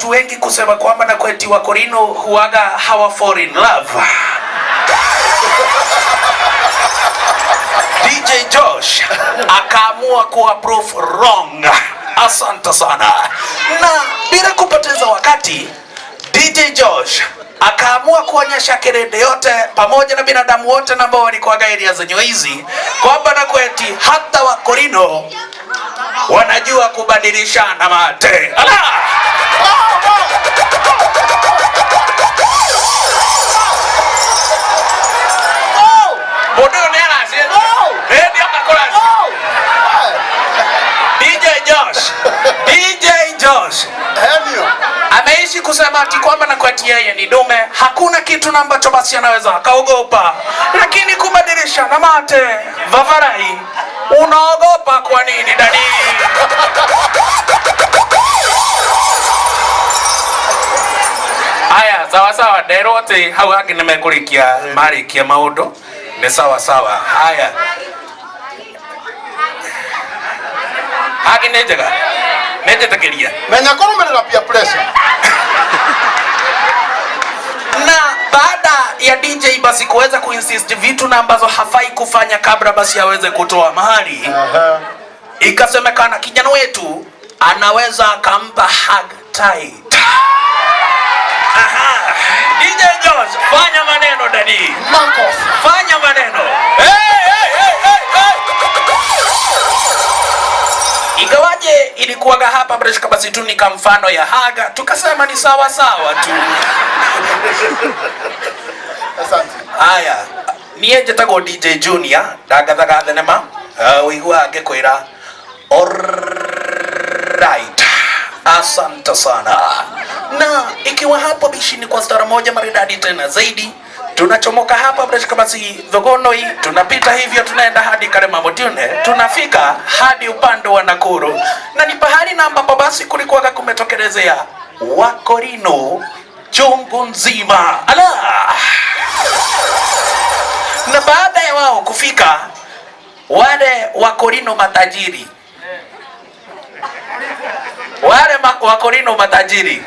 watu wengi kusema kwamba na kweti Wakorino huaga hawa fall in love, DJ Josh akaamua kuwa proof wrong. Asante sana. Na bila kupoteza wakati, DJ Josh akaamua kuonyesha kerede yote pamoja na binadamu wote na ambao walikuwa area zenye hizi kwamba na kweti hata Wakorino wanajua kubadilishana mate. Ala! Mũndũ ũyũ nĩ aracenjia. Ĩĩ, nĩ akakũracia. DJ Josh. DJ Josh Henio. Ameishi kusema ati kwamba na kweti yeye ni dume, hakuna kitu na ambacho basi anaweza akaogopa, lakini kubadilisha na mate vavarai, unaogopa kwa nini dadi? Haya, sawa sawa, nderwo ati hau hangĩ nĩ mekũrĩkia marĩkia maũndũ nĩ sawa sawa. Haya, hangĩ nĩ njega, nĩ njĩtĩkĩria. Menya kũrũmĩrĩra peer pressure. Na baada ya DJ basi kuweza kuinsist vitu na ambazo hafai kufanya kabla basi aweze kutoa mahali, ikasemekana kijana wetu anaweza akampa hug tight. Aha. DJ Jones, fanya maneno dadi, Makosa. Fanya maneno. Hey, hey, hey, hey, hey. Ingawaje ilikuwaga hapa Breshka basi tu ni kama mfano ya haga, tukasema ni sawa sawa tu. Asante. Haya, niĩ njĩtagwo DJ Junior, ndangathaga thenema, ũiguaga ngĩkwĩra alright, asante sana. Na ikiwa hapo bishini kwa stara moja maridadi tena zaidi, tunachomoka hapa Breshka basi Thogonoi, tunapita hivyo tunaenda hadi Karema Mutune, tunafika hadi upande wa Nakuru, na ni pahali na ambapo basi kulikuwaga kumetokelezea Wakorino chungu nzima. Ala! Na baada ya wao kufika, wale Wakorino matajiri, wale Wakorino matajiri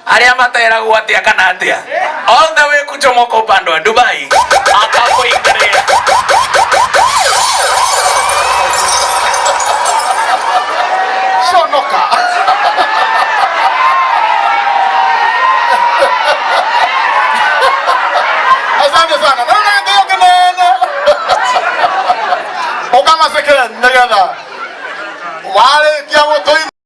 arĩa materagwo atĩa kana atĩa, all the way kuchomoka upande wa Dubai akakuingiria. Shonoka. Asante sana. Naona gĩtĩo kĩnene. Ũkamacekerera nĩgetha warĩkia gũtũi